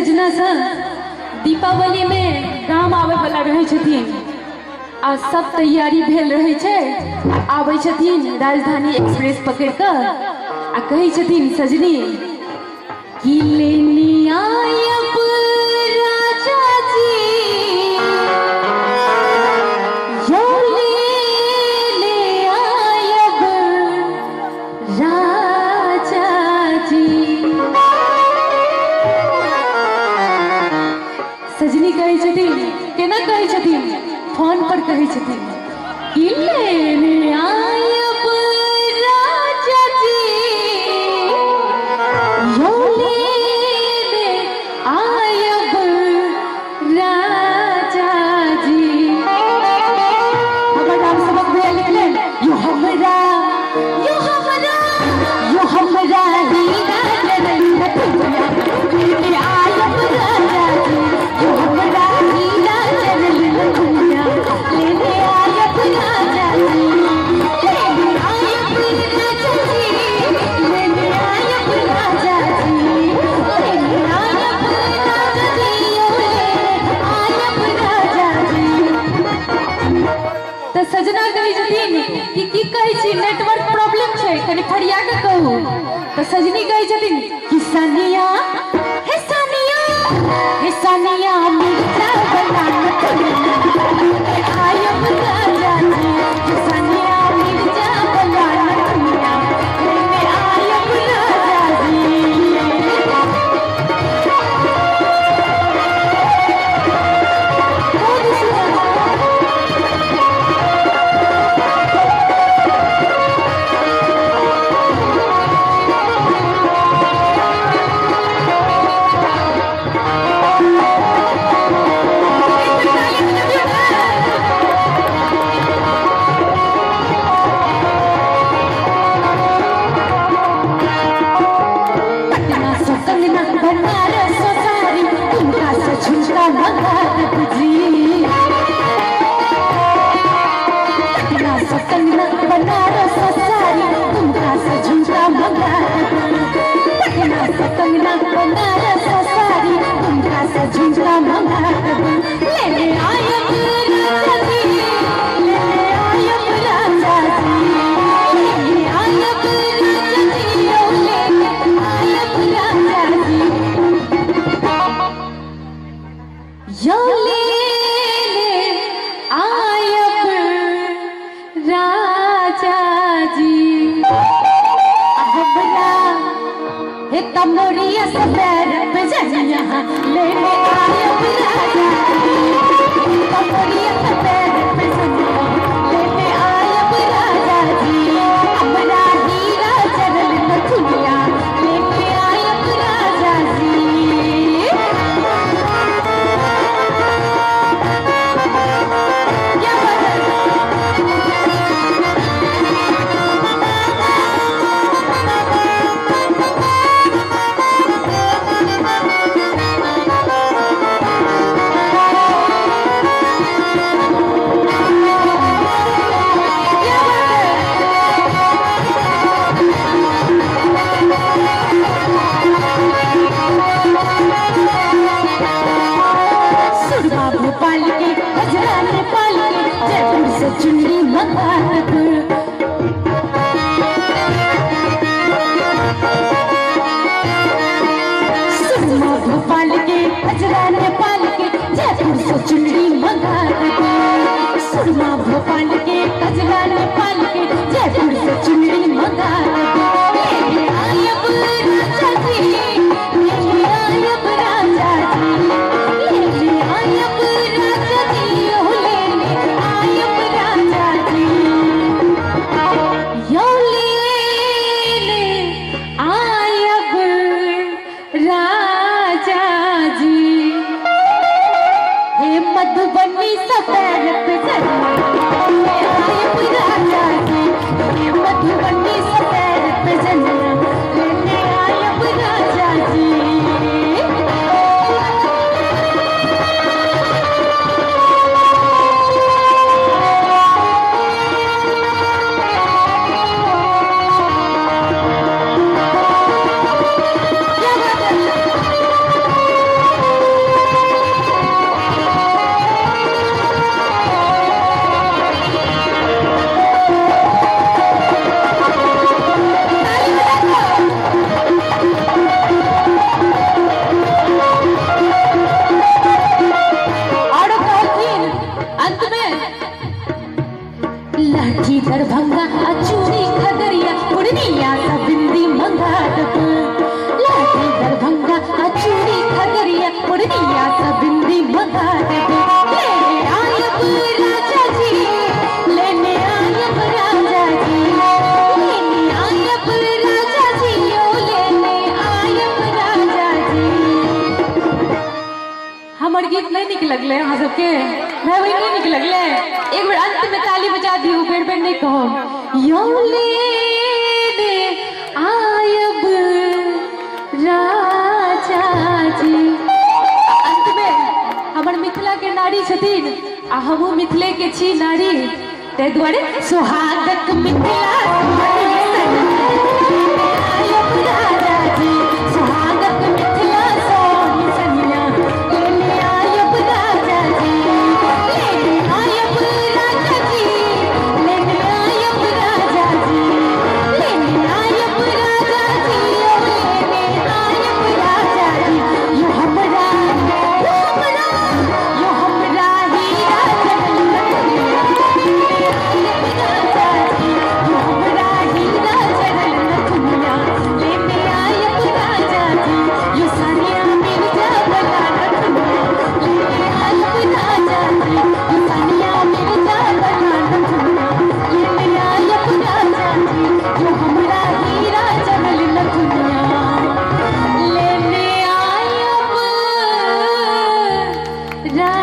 सजनासँ दीपावलीमे गाम आबैवला रहै छथिन आ सब तैयारी भेल रहै छै। आबै छथिन राजधानी एक्सप्रेस पकड़ि कऽ आ कहै छथिन सजनी कि लेने आयब राजा जी, यौ लेने आयब राजा जी। सजनी कहै छथिन, केना कहै छथिन? फोन पर कहै छथिन कि लेने आयब राजा जी, यौ लेने आयब राजा जी। हमर राम सबक भैया लिखलनि, यो हमरा, यो हमरा, यो हमरा हीरा जरन रतिया लेने आयब राजा जी, यो हमरा हीरा जरन रतिया लेने आयब राजा जी, लेने आयब राजा जी, लेने आयब राजा जी, लेने आयब राजा जी, यो लेने आयब राजा जी। तऽ सजना कहै छथिन कि की कहै छी, नेटवर्क प्रॉब्लम छै, कनि फरिया कऽ कहू। तऽ सजनी कहै छथिन कि सनिया, हे सनिया, हे सनिया मिर्चा बना आयब राजा जी, हे सनिया मिर्चा बना आयब राजा जी। बहुत सुंदर। पटना से कंगना, बनारस से साड़ी, झुमका से झुमका मंगायब जी। पटना से कंगना, बनारस से साड़ी, झुमका से झुमका मंगायब। पटना से कंगना, बनारस से साड़ी, झुमका से झुमका मंगायब। लेने आयब राजा जी, लेने आयब राजा जी, लेने आयब राजा जी, ओ लेने आयब राजा जी, यो लेने आयब राजा जी। हमरा हे तमोरिया से पैर पे जनिया लेने आयब राजा जी, तमोरिया से पैर पे जनिया लेने आयब राजा जी, हमरा हीरा चरल नथुनिया लेने आयब राजा जी। क्या बात है? क्या बात है? सुरमा भोपाल के, गजरा नेपाल के, जयपुर से चुनरी मंगायब। सुरमा भोपाल के, गजरा नेपाल के, जयपुर से चुनरी मंगायब। सुरमा भोपाल के, गजरा नेपाल के, जयपुर से चुनरी मंगायब। लेने आयब राजा जी, लेने आयब राजा जी, लेने आयब राजा जी, ओ लेने आयब राजा जी, यो लेने आयब राजा जी। हे मधुबनी सफेद पे जनिया आयब राजा जी, हे मधुबनी सफेद पे जनिया लेने आयब राजा जी। क्या बात है? हमर गीत नहीं निक लगले अहाँ सबके? भाई बहिन नहीं निक लगले? एक बेर अंत में ताली बजा दियो, बेर बेर नहीं कहो। यो लेने आयब राजा जी। अंत में हमर मिथिला के नारी छथिन आ हमहूँ मिथिले के छी नारी, ताहि दुआरे सोहागक मिथिला राजा जी, सोहागक मिथिला सोनी सनिया लेने आयब राजा जी, लेने आयब राजा जी, लेने आयब राजा जी, लेने आयब राजा जी, ओ लेने आयब राजा जी। यो हमरा, यो हमरा, यो हमरा हीरा लेने आयब राजा।